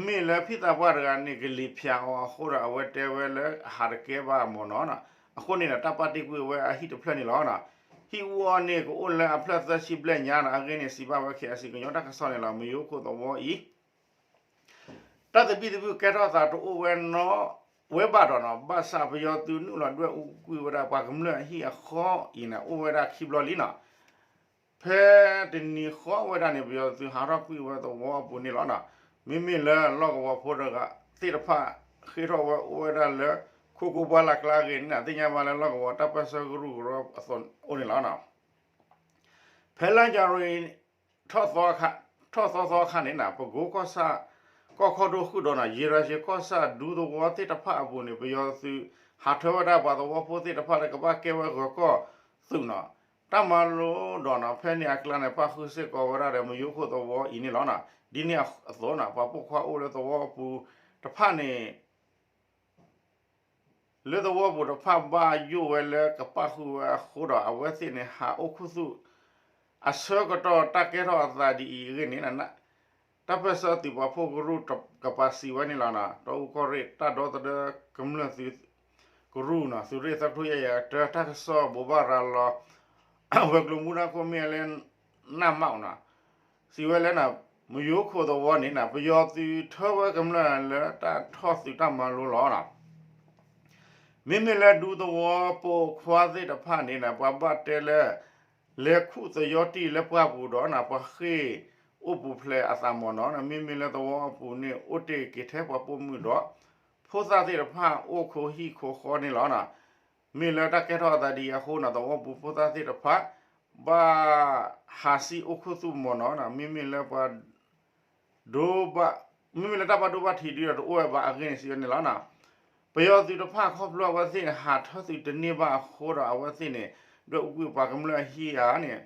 မ့ၢ်လၢဖံသးပှၢ်တဂၤန့ၣ် ကလံၤဖၠးအီၤအဃိဒီး အဝဲတဲဝဲလၢအဟးတကဲဘၣ်မၢ်နီၤ. အဃိန့ၣ်ဒီး တၢ်ပာ်တ့ၢ်ကွံာ်ဝဲအဟံၣ်တဖျၢၣ်န့ၣ်လီၤ. ဟံၣ်အူအီၤန့ၣ် ကအိၣ်လၢအဖျၢၣ်သၢဆံဘျဲၣ်ညါနီၤ. အဂ့ၢ်န့ၣ် စံးဘၣ်ဝဲ ခ့ၣ်အဲၣ်စံၣ် ကညီတၢ်ကစီၣ်န့ၣ်လီၤ. မယိခိၣ်သဝီအံၤ တၢ်သဘံၣ်သဘုၣ်ကဲထီၣ်သးတအိၣ်ဝဲနီတဝဲဘၣ်ဒီးနီၤ, ဘၣ်ဆၣ်ပယီၤသုးနုာ်လီၤဒွဲၣ်အူကွံာ်ဝဲဒၣ်ပှၤကမျၢၢ်အဟံၣ်အဃီအံၤန့ၣ် အိၣ်ဝဲဒၣ်ခံဘျီလံနီၤ. ဖဲတနံၤဃီဝဲဒၣ်န့ၣ် ပယီၤသုးဟးထီၣ်ကွံာ်ဝဲသဝီအပူၤန့ၣ်လီၤ. မ့မ့ၢ်လၢလီၢ်ကဝီၤဖိတဂၤသ့ၣ်တဖၣ် ဃ့ထီၣ်ဝဲအိၣ်ဝဲဒၣ်လၢ ခိခိၣ်ပှၢ်လၢ်ကျါအဂ့ၢ်န့ၣ် သ့ၣ်ညါဘၣ်လၢလီၢ်ကဝီၤတၢ်ပၢၢ်ဆၢကရူၢ်ကရၢအသိးအိၣ်န့ၣ်လီၤ. ဖဲလါယနူၤအါရံၤ ထီၣ်သီအခါန့ၣ် ပကိကီၢ်ဆၣ် ကီၢ်ခီဒိၣ်ဃုာ်ဒီးနီၤ ယ့ၤရၤၡ့ကီၢ်ဆၣ်ဒူသဝီသ့ၣ်တဖၣ်အပူၤန့ၣ် ပယီၤသုးဟးထၢဝဲဒၣ်ပှၤသဝီဖိသ့ၣ်တဖၣ်လၢကဘၣ်ကဲဝဲဂၢၤကီၢ်သုးနီၤ. တၢ်မၤလိဒီးနီၤ ဖဲန့ၣ်အကျါန့ၣ် ပၣ်ဃုာ်စ့ၢ်ကီးဝဲဒၣ်ဒီး မယိခိၣ်သဝီအံၤန့ၣ်လီၤ. ဒ်န့ၣ်အသိးနီၤ ပှၤပိာ်ခွါအိၣ်လၢသဝီအပူၤတဖၣ်န့ၣ် လၢသဝီပူၤတဖၣ်ဘၣ်ယိၣ်ဝဲလၢကပၣ်ဃုာ်ဝဲအဃိဒီး အဝဲသ့ၣ်န့ၣ် ဟးအိၣ်ခူသူၣ် အဆၢကတီၢ်တၢ်ကဲထီၣ်အသးဒ်အံၤအဂ့ၢ်န့ၣ် တၢ်ပၢၢ်ဆၢသုးပာ်ဖှိၣ်ကရူၢ်ကပၤစံးဝဲန့ၣ်လီၤ. တီအူကီၢ်ရ့ၣ်တၢ်ဒီသဒၢကမျၢၢ်သုးကရူၢ်နီၤ သုးရ့ၣ်သၢကထိယဲၢ်ကယၤတၢ တၢ်ကစီၣ်ဘိးဘၣ်ရၤလီၤ ဝဲၤကျိၤမူဒါခိၣ်မ့ၢ်လၢ နၢ်မၢ်နီၤ စံးဝဲလၢ မယိၤခိၣ်သဝီန့ၣ် ပယီၤသုးထၢဝဲကမျၢၢ်လၢတၢ်ထီၣ်သုးတၢ်မၤလိလီၤ. မ့မ့ၢ်လၢဒူသဝီပိာ်ခွါသ့ၣ်တဖၣ်န့ၣ် ပှၤဘၣ်တဲလၢ လဲၤခူၣ်သယီတံၢ်လၢပှၢ်ပူၤဒီး ပှၤဃ့ၢ်အိၣ်ပူၤဖျဲးအသးမ့ၢ်နီၤ မ့မ့ၢ်လၢသဝီအပူၤန့ၣ် အိၣ်တ့ၢ်က့ၤထဲပှၤပိာ်မုၣ်ဒီး ဖိသၣ်သ့ၣ်တဖၣ်အိၣ်ခိးဟံၣ်ခိးဃီန့ၣ်လီၤ. မ့ၢ်လၢတၢ်ကဲထီၣ်အသးဒ်အံၤအဃိနီၤ သဝီပူၤဖိသၣ်သ့ၣ်တဖၣ် ဘၣ်ဟးဆှဲးအိၣ်ခူသူၣ်မ့ၢ်နီၤ မ့မ့ၢ်လၢပှၤ ဒိဘၣ် မ့မ့ၢ်လၢတၢ်ဘၣ်ဒိဘၣ်ထံးဒ်ဒီးတအိၣ်ဝဲဘၣ်အဂ့ၢ်န့ၣ် စံးဝဲန့ၣ်လီၤ. ပယီၤသုးတဖၣ်ခီဖျိအဝဲသ့ၣ်န့ၣ် ဟးထၢသုးတန့ၢ်ဘၣ်အဃိဒီး အဝဲသ့ၣ်န့ၣ် ဒွဲၣ်အူကွံာ်ပှၤကမျၢၢ်အဟံၣ်ဧါန့ၣ်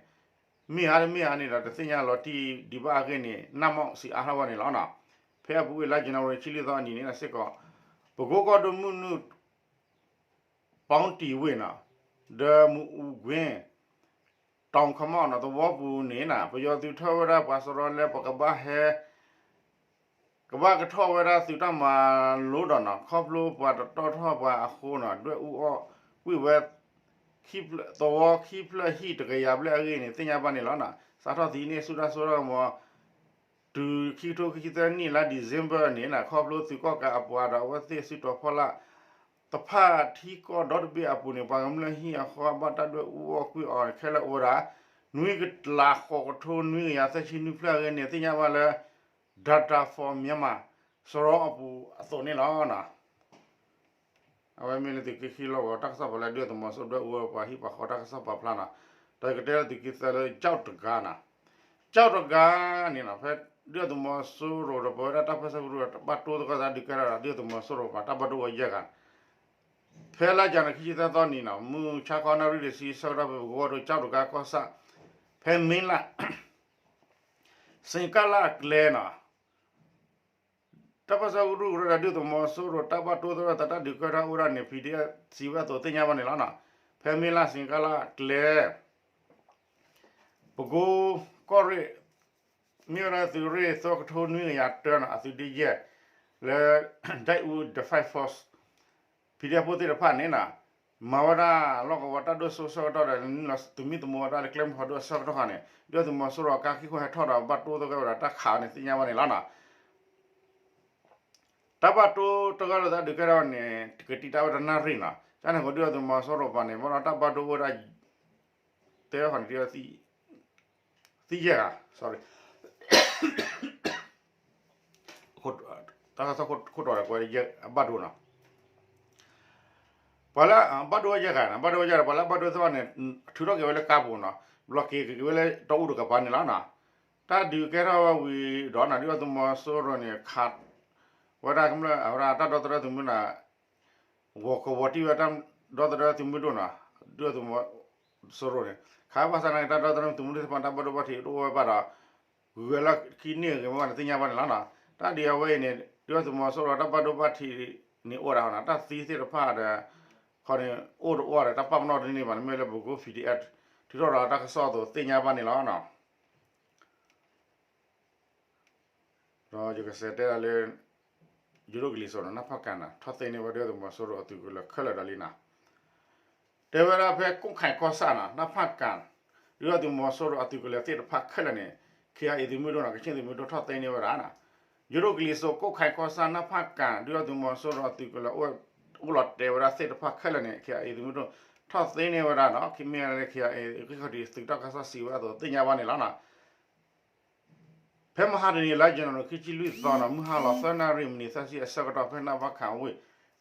မ့ၢ်ဧါတမ့ၢ်ဧါန့ၣ်ဒီး တသ့ၣ်ညါလီၤတံၢ်ဒံးဘၣ်အဂ့ၢ်န့ၣ် နၢ်မၢ်စံးအါထီၣ်ဝဲန့ၣ်လီၤ. ဖဲအပူၤကွံာ်လါ January ခံဆံလွံၢ်သီအနံၤန့ၣ်စ့ၢ်ကီး ပကိကီၢ်ဒိၣ်မုၢ်နုာ် ပီတံၤဝ့ၢ်နီၤ ဒီးမူအူကွ့ၢ် တီၤခမီၣ်နီၤ သဝီပူၤန့ၣ် ပယီၤသုးထၢဝဲဒၣ်ပှၤစရီလၢပကဘၣ်ဟဲ ကဘၣ်ကထီၣ်ဝဲဒၣ်သုးတၢ်မၤလိဒီးနီၤ ခီဖျိပှၤတတီထီၣ်ပှၤအဃိနီၤ ဒွဲၣ်အူအီၣ်ကွံာ်ဝဲ သဝီခံဖျၢၣ်ဟံၣ်တကယၤဘျဲၣ်အဂ့ၢ်န့ၣ် သ့ၣ်ညါဘၣ်န့ၣ်လီၤ. စးထီၣ်သံန့ၣ်ဆူတၢ်စိတၢ်ကမီၤ တုၤခံကထိခံဆံသၢနံၣ်လါ December န့ၣ် ခီဖျိသုးကီၣ်ကးအပှၤဒီးအဝဲသ့ၣ်စုတီၤဖီလာ် တဖၣ်ထံကီၢ်ဒီတဘ့ၣ်အပူၤန့ၣ် ပှၤကမျၢၢ်ဟံၣ်အဃီဘၣ်တၢ်ဒွဲၣ်အူအီၣ်ကွံာ်အီၤ ခဲလၢာ်အိၣ်ဝဲဒၣ် နွံကလးဃိးကထိနွံကယၤသၢဆံနွံဖျၢၣ်အဂ့ၢ်န့ၣ် သ့ၣ်ညါဘၣ်လၢ Data for Myanmar စရီအပူၤအသိးန့ၣ်လီၤ. အဝဲမ့ၢ်လၢသုးက့ခံလီၢ်ကဝီၤ တၢ်ကစီၣ်ပာ်ဖျါလၢဒုၣ်ဒါသုးမီၤစိရိၤဒွဲၣ်အူအီၣ်ပှၤဟံၣ်ပှၤဃီတၢ်ကစီၣ်ပာ်ဖျါနီၤ, ဒီးယကတဲလၢသုးက့သၢလၢ ကၠီၣ်တဂၤနီၤ, ကၠီၣ်တဂၤန့ၣ်နီၤ ဖဲဒုၣ်ဒါသုးမီၤစိရိၤဒီးပဝဲဒၣ်တၢ်ပၢၢ်ဆၢကရူၢ်ဒီးဘၣ်တိသကိးသးဒုးကဲထီၣ်ဒီး ဒုၣ်ဒါသုးမီၤစိရိၤပှၤတၢ်ဘၣ်ဒိဝဲယဲၢ်ဂၤ ဖဲလါယနူၤခံဆံသၢသီနံၤနီၤ မုၢ်ဆါခီနၣ်ရံၣ်တဆံဆၢကတီၢ် ဖဲပကဝီၤဒိကၠီၣ်တဂၤကီၢ်ဆၣ် ဖဲမ့လး စ့ကၤလးအကျဲနီၤ တၢ်ပၢၢ်ဆၢကရူၢ်ကရၢဒီးဒုၣ်ဒါသုးမီၤစိရိၤ တၢ်ဘၣ်တိသကိးသးတၢ်ဒုးကဲထီၣ်အိၣ်ဒၣ်န့ၣ် ဖံးဒဲးစံးဝဲအသိးသ့ၣ်ညါဘၣ်န့ၣ်လီၤ. ဖဲမ့လးစ့ကၤလးအကျဲ ပကိကီၢ်ရ့ၣ် မ့ၢ်ဝဲဒၣ်သုးရ့ၣ်သၢကထိနွံကယၤတၢနီၤ အသုးဒ့ယဲၢ် လၢ ဒွဲၣ်အူ Defense Force ဖံးဒဲးဖိသ့ၣ်တဖၣ်န့ၣ်နီၤ မၤဝဲဒၣ်လီၢ်ကဝီၤတၢ်ဒိၣ်စိဆၢကတီၢ်ဒီး နုာ်လီၤသုးမုၢ်သံၣ်ဘိဝဲဒၣ်လၢကျဲမုၢ်ဟီၣ်ဒိၣ်အဆၢကတီၢ်ခါန့ၣ် ဒုၣ်ဒါသုးမီၤစိရိၤအကါခံခိၣ်ဟဲထီၣ်ဒီးဘၣ်တိသကိးဝဲဒၣ်တၢ်ခးန့ၣ်သ့ၣ်ညါဘၣ်န့ၣ်လီၤနီၤ. တၢ်ဘၣ်တိသကိးသးဒုးကဲထီၣ်န့ၣ် ကတံာ်တာ်ဝဲတနၣ်ရံၣ်နီၤ ကန့ၣ်ဃိဒုၣ်ဒါသုးမီၤစိရိၤပှၤန့ၣ် ဘၣ်ဒီးတၢ်ဘၣ်ဒိအိၣ်ဝဲဒၣ် တဲဃီန့ၣ် သံယဲၢ်ဂၤ sorry တၢ်ကစီၣ်ခိၣ်တီဒီးကွဲးဘၣ်ဒိနီၤ ပှၤလၢဘၣ်ဒိဝဲယဲၢ်ဂၤနီၤ ဘၣ်ဒိဝဲယဲၢ်ဂၤဒီး ပှၤလၢဘၣ်ဒိသ့ၣ်တဖၣ်န့ၣ် ထုးထီၣ်က့ၤဝဲလၢကါပူၤနီၤ ဘျီက့ၤက့ၤဝဲလၢတီအူတကပၤန့ၣ်လီၤနီၤ. တၢ်ဒုးကဲထီၣ်ဝဲဝံၤဒီးနီၤ ဒုၣ်ဒါသုးမီၤစိရိၤန့ၣ် ခးဝဲဒၣ်ကမျၢၢ်အဝဲဒၣ်တၢ်ဒီသဒၢသုးမုၢ်နီၤ ဂီၤကဝီၤတံၢ်ဝဲတၢ်ဒီသဒၢသုးမုၢ်ဒိၣ်နီၤ ဒုၣ်ဒါသုးမီၤစိရိၤန့ၣ် ခးဘၣ်ဆၣ်န့ၣ် တၢ်ဒီသဒၢသုးမုၢ်ဒိၣ်သ့ၣ်တဖၣ်တၢ်ဘၣ်ဒိဘၣ်ထံးတအိၣ်ဝဲဘၣ်ဒီး ဂုၤဝဲလၢခံန့ၢ်ဂ့ၤမးဘၣ်န့ၣ် သ့ၣ်ညါဘၣ်န့ၣ်လီၤနီၤ. တၢ်ဒုးအဝဲအံၤန့ၣ် ဒုၣ်ဒါသုးမီၤစိရိၤတၢ်ဘၣ်ဒိဘၣ်ထံးန့ၣ်အိၣ်ဒၣ်နီၤ တၢ်သံသ့ၣ်တဖၣ်ဒီး ခီန့ၣ် အိၣ်တအိၣ်ဒီး တၢ်ပာ်ပနီၣ်တန့ၢ်ဘၣ်န့ၣ် မ့ၢ်လၢပကိ P D F ထုးထီၣ်ဒီးတၢ်ကစီၣ်အသိးသ့ၣ်ညါဘၣ်န့ၣ်လီၤနီၤ. ဒီးယကစးတဲဒၣ်လၢ ယိၤဒိၣ်ကလံၤစိးနီၤ နၢ်ဖးကၣ်နီၤ ထီၣ်သ့န့ၢ်ဝဲဒုၣ်ဒါသုးမီၤစိရိၤအသုးကလၢၤခဲလၢာ်ဒီးလံနီၤ တဲဝဲဒၣ်ဖဲကိၣ်ခါကီၢ်ဆၣ်နီၤ နၢ်ဖးကၣ် ဒုၣ်ဒါသုးမီၤစိရိၤအသုးကလၢၤသ့ၣ်တဖၣ်ခဲလၢာ်န့ၣ် ခ့အံၤသုးမုၢ်ဒိၣ်နီၤ ကခ့ၣ်သုးမုၢ်ဒိၣ်ထီၣ်သ့န့ၢ်ဝဲဒၣ်နီၤ ယိၤဒိၣ်ကလံၤစိး ကိၣ်ခါကီၢ်ဆၣ် နၢ်ဖးကၣ် ဒုၣ်ဒါသုးမီၤစိရိၤအသုးကလၢၤ အိၣ်လီၤတဲာ်ဝဲဒၣ်သ့ၣ်တဖၣ်ခဲလၢာ်န့ၣ် ခ့အံၤသုးမုၢ်ဒိၣ်ထီၣ်သ့န့ၢ်ဝဲဒၣ်နီၤ မ့ၢ်လၢ ခ့အံၤ ဂံၢ်ခီၣ်ထံးသုးတၢ်ကစီၣ်စံးဝဲအသိးသ့ၣ်ညါဘၣ်န့ၣ်လီၤနီၤ. ဖဲမဟါတနံၤလါယနူၤအါရံၤခံဆံလွံၢ်သီနီၤ မုၢ်ဟါလီၤသၢနၣ်ရံၣ်မံးနံးသၢဆံအဆၢကတီၢ် ဖဲနၢ်ဖးကၣ်ဝ့ၢ်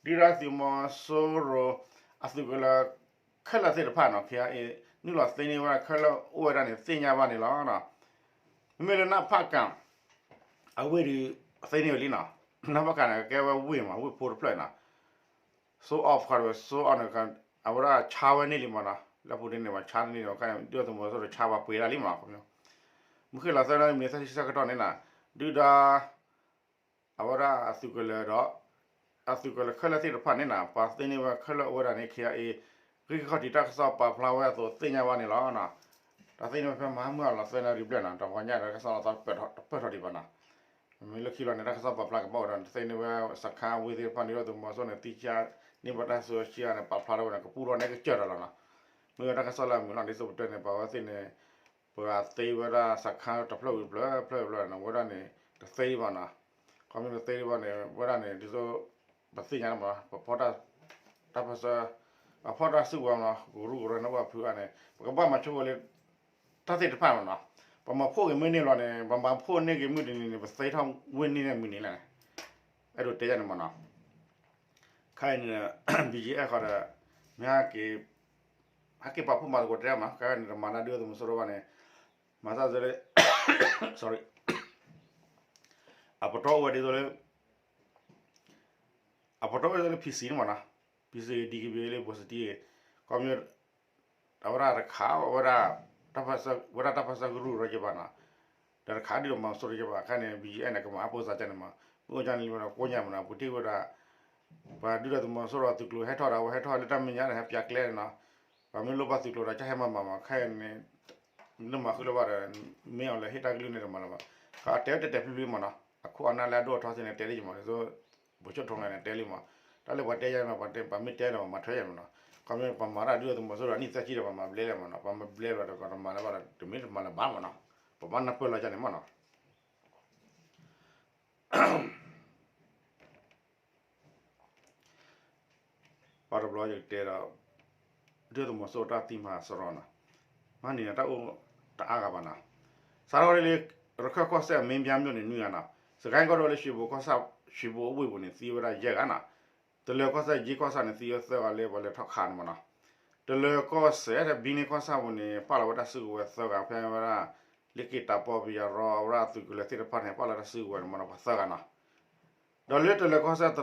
ဒုၣ်ဒါသုးမီၤစိရိၤအသုးကလၢၤခဲလၢာ်သ့ၣ်တဖၣ်နီၤ ခ့အံၤ နုာ်လီၤသ့န့ၢ်ဝဲဒၣ်ခဲလၢာ်အိၣ်ဝဲဒၣ်န့ၣ် သ့ၣ်ညါဘၣ်န့ၣ်လီၤ. မ့မ့ၢ်လၢနၢ်ဖးကၣ် အဝ့ၢ်ဒီး သ့န့ၢ်ဝဲလံနီၤ နၢ်ဖးကၣ်န့ၣ် ကဲဝဲဝ့ၢ်မး ဝ့ၢ်ဖိတဖျၢၣ်နီၤ စိအီၣ်ဖးဝဲ စိအီၣ်န့ၣ် အဝဲဒၣ်ဆါဝဲန့ၢ်လံမးနီၤ လၢပူၤန့ၣ်န့ၣ် ပှၤဆါန့ၢ်လံ ဒုၣ်ဒါသုးမီၤစိရိၤဆါပှၤပှ့ၤဒၣ်လံမးနီၤ မုၢ်ဃ့ၢ်လီၤသၢနၣ်ရံၣ်မံးနံးသၢဆံဆၢကတီၢ်န့ၣ်နီၤ ဒုၣ်ဒါ အဝဲဒၣ်အသုးကလၢၤဒီး အသုးကလၢၤခဲလၢာ်သ့ၣ်တဖၣ်န့ၣ်နီၤ ပှၤသ့န့ၢ်ဝဲခဲလၢာ်အိၣ်ဝဲဒၣ်န့ၣ် ခ့အ့ ဂံၢ်ခီၣ်ထံးတၢ်ကစီၣ်ပာ်ဖျါဝဲအသိးသ့ၣ်ညါဘၣ်န့ၣ်လီၤ. တၢ်သ့န့ၢ်ဝဲဖဲမဟါမုၢ်အလီၤသၢနၣ်ရံၣ်ဘျဲၣ်နီၤ တၢ်ပှၤညါဒီးတၢ်ကစီၣ်လီၤသီတပၢၢ်ထီၣ်ဒံးဘျဲၣ်နီၤ. မ့ၢ်လၢခံလီၤန့ၣ် တၢ်ကစီၣ်ပာ်ဖျါကဘၣ်ဝဲဒီး သ့န့ၢ်ဝဲစခါဝ့ၢ်သ့ၣ်တဖၣ်န့ၣ် ဒုၣ်ဒါသုးမီၤစိရိၤန့ၣ် သံဆါန့ၢ်ဘၣ်တၢ်စုဆံအါန့ၣ် ပာ်ဖျါထီၣ်ဝဲန့ၣ် ကပူထီၣ်န့ၣ်ကစၢၢ်ဒီးလီၤနီၤ. မ့ၢ်ဝဲတၢ်ကစီၣ်လၢအမုာ်လီၤ ဒ်သိးပတဲန့ၣ် ပှၤဝဲသ့ၣ်န့ၣ် ပှၤသ့ဝဲဒၣ်စခါတဖျၢၣ်ဝံၤတဖျၢၣ်ဖျၢၣ်တဖျၢၣ်နီၤ ဝဲဒၣ်န့ၣ် တသ့ဘၣ်နီၤ. ခီမ့ၢ်တသ့ဘၣ်န့ၣ် ဝဲဒၣ်န့ၣ် ဒ်သိး ပသ့ၣ်ညါလီၤမး ပဖီၣ်တၢ် တၢ်ပၢၢ်ဆၢ အဖီၣ်တၢ်စုကဝဲၤမး ကရူၢ်ကရၢန့ၣ် ပှၤဖုးအါန့ၣ် ပကဘၣ်မၤဆိကမိၣ်လၢ တၢ်သ့ၣ်တဖၣ်မးနီၤ. ပမၤဖှိၣ်က့ၤမ့ၢ်န့ၢ်လီၤန့ၣ် ပမၤဖှိၣ်န့ၢ်က့ၤမုၢ်တနံၤန့ၣ် ပသ့ထီၣ်ဝ့ၢ်န့ၢ်န့ၣ်မုၢ်နံၤလဲၣ်န့ၣ် အဲၣ်ဒိးတဲယၤန့ၣ်မးနီၤ. ခဲအံၤန့ၣ် ဘံၣ်ကၠံအဲၣ်ဃီဒီး မ့ၢ် ဟဲက့ၤပာ်ဖှိၣ်မၤသကိးတဲမး ခဲအံၤန့ၣ် တမၤတၢ်ဒုၣ်ဒါသုးမီၤစိရိၤဘၣ်န့ၣ် မၤသးဒ်လၢ sorry အပတီၢ်အိၣ်ဝဲဒ်သိးလၢ အပတီၢ်အိၣ်ဒ်သိးလၢ PC န့ၣ်မးနီၤ PC DKBA လၢ ဘိၣ်စတံ ခီမ့ၢ် အဝဲဒၣ်တခးဝဲဒၣ် ဝဲဒၣ်တၢ်ပၢၢ်ဆၢကရူၢ်ကရၢက့ၤဘၣ်နီၤ ဒီးတခးဒ်သိးမီၤစိရိၤက့ၤဘၣ် ခဲအံၤန့ၣ် ဘံၣ်ကၠံအဲၣ်န့ၣ် ကမၤအပိၢ်စါကၢ်န့ၣ်မး မ့ၢ်အိၣ်ကၢ်န့ၣ်လံဝဲဒီးကိးညါမးနီၤ ပူၤတ့ၢ်ဝဲဒၣ် ပှၤဒုၣ်ဒါသုးမီၤစိရိၤအသုးကျိၤဟဲထီၣ်ဒီး အဝဲဟဲထီၣ်လၢတၢ်မဲာ်ညါဒီး ဟဲပၠးကျဲန့ၣ်နီၤ ပှၤမ့ၢ်လိၣ်ဘၣ်သုးကျိၤဒီး ကၢ်ဟဲမၤမၤမး ခဲအံၤန့ၣ် နမၤဃုာ်လၢၤဘၣ်ဒီး မ့ၢ်အီၤလၢဟ့ၣ်တၢ်ကလုၢ်န့ၣ်တမၤလၢၤဘၣ် ကတဲတဲာ်ဖျုးဖျုးမးနီၤ အခိၣ်အနၢ်လၢအဒိၣ်အထီသ့ၣ်န့ၣ် တဲလံယမး ဒ်သိး ဘိၣ်ဆိၣ်ထိးန့ၣ်တဲလံမး တၢ်လၢပှၤတဲယၤန့ၣ် ပှၤမ့ၢ်တဲဒီးပှၤမၤထွဲယၤမးနီၤ ခီမ့ၢ်ပမၤတၢ်ဒုၣ်ဒါသုးမီၤစိရိၤအနံၣ်သၢဆံဒီးပှၤမၤဘျဲလဲၣ်မးနီၤ ပှၤမၤဘျဲလီၤဒီးပှၤတမၤလၢၤဘၣ်ဒီး တမ့ၢ်တမၤလၢၤဘၣ်မးနီၤ ပဘၣ်နၢ်ပၢၢ်လီၤကၢ်န့ၣ်မးနီၤ ပှၤတဘျီယကတဲဒီး ဒုၣ်ဒါသုးမီၤစိရိၤတၢ်သံမၤစရီနီၤ မ့ၢ်န့ၣ်တၢ်အိၣ်တအါဂၤဘၣ်နီၤ စးထီၣ်ဝဲလၢ ရခၢၣ်ကီၢ်စဲၣ် မင်းပြားမြို့ န့ၣ် နွံဂၤနီၤ စကဲၣ်ကီၢ်ဒိၣ်လၢ ရွှေဘိုကီၢ်ဆၣ် ရွှေဘိုအဝ့ၢ်ပူၤန့ၣ် သံဝဲဒၣ်ယဲၢ်ဂၤနီၤ တလၢၤကီၢ်စဲၣ် ယ့ကီၢ်ဆၣ်န့ၣ် သံဝဲသၢဂၤလၢပှၤလဲၤထီၣ်ခးန့ၣ်မးနီၤ တလၢၤကီၢ်စဲၣ် ဘံန့ၢ်ကီၢ်ဆၣ်ပူၤန့ၣ် ပာ်လီၤဝဲတၢ်စုကဝဲၤသၢဂၤ ဖဲဝဲဒၣ် လ့ၣ်က့ၤတၢ်ပီၢ်ပယီၤရီအဝဲဒၣ်သုးကလၢၤသ့ၣ်တဖၣ်န့ၣ် ပာ်လီၤတၢ်စုကဝဲၤန့ၣ်မးနီၤ ပှၤသၢဂၤနီၤ ဒီးလၢတလၢၤကီၢ်စဲၣ်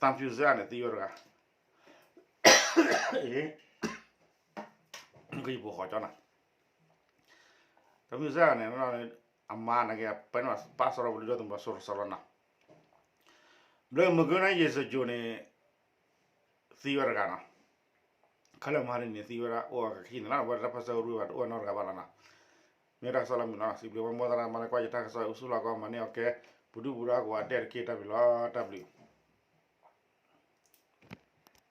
သံဖြူဇရပ်န့ၣ် သံဝဲတဂၤ ကယံာ်ပိာ်ဃီကၠီနီၤ သံဖြူဇရပ်န့ၣ် အမါန့ၣ်က့ၤ ပှၤန့ၣ်ပာ်စရီပဒုၣ်ဒါသုးမီၤစိရိၤစရီနီၤ ဘျီမုၢ်ကနၣ်ယ့ၣ်စကြိုန့ၣ် သံဝဲတဂၤနီၤ ခဲလၢာ်မဟါတနံၤန့ၣ် သံဝဲဒၣ်အိၣ်အကခံန့ၣ်လီၤ ဝဲဒၣ်တၢ်ပၢၢ်ဆၢကရူၢ်ဘၣ် တအိၣ်နီတဂၤဘၣ်လီၤနီၤ မ့ၢ်တၢ်ကစီၣ်လၢမုာ်နီၤ စံးဘျုးဝဲမိၢ်သရၣ်မၤလၢကွၢ်ယတၢ်ကစီၣ် အိၣ်ဆူၣ်လီၤကီး မၤန့ၢ်အီၤကဲ ပဒုၣ်ပဒါကိးဂၤဒဲးတက့ၢ် တၢ်ဘျုးလီၤ တၢ်ဘျုး